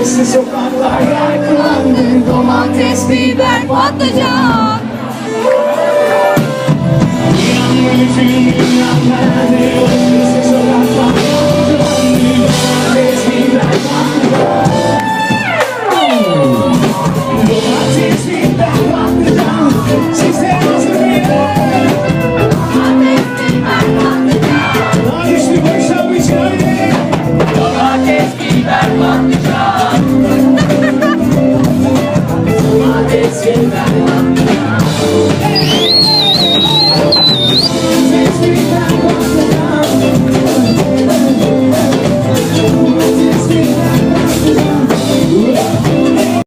Sesli sokaklar yankılandı. Domates, biber, patlıcan. Bütün dünya geldi. Sesli sokaklar yankılandı. Domates, biber, patlıcan. Domates, biber, patlıcan. Size hazır mıyım? Domates, biber, patlıcan. Daha güçlü barışlar bu için hadi. Domates, biber, patlıcan. Domates, biber, patlıcan.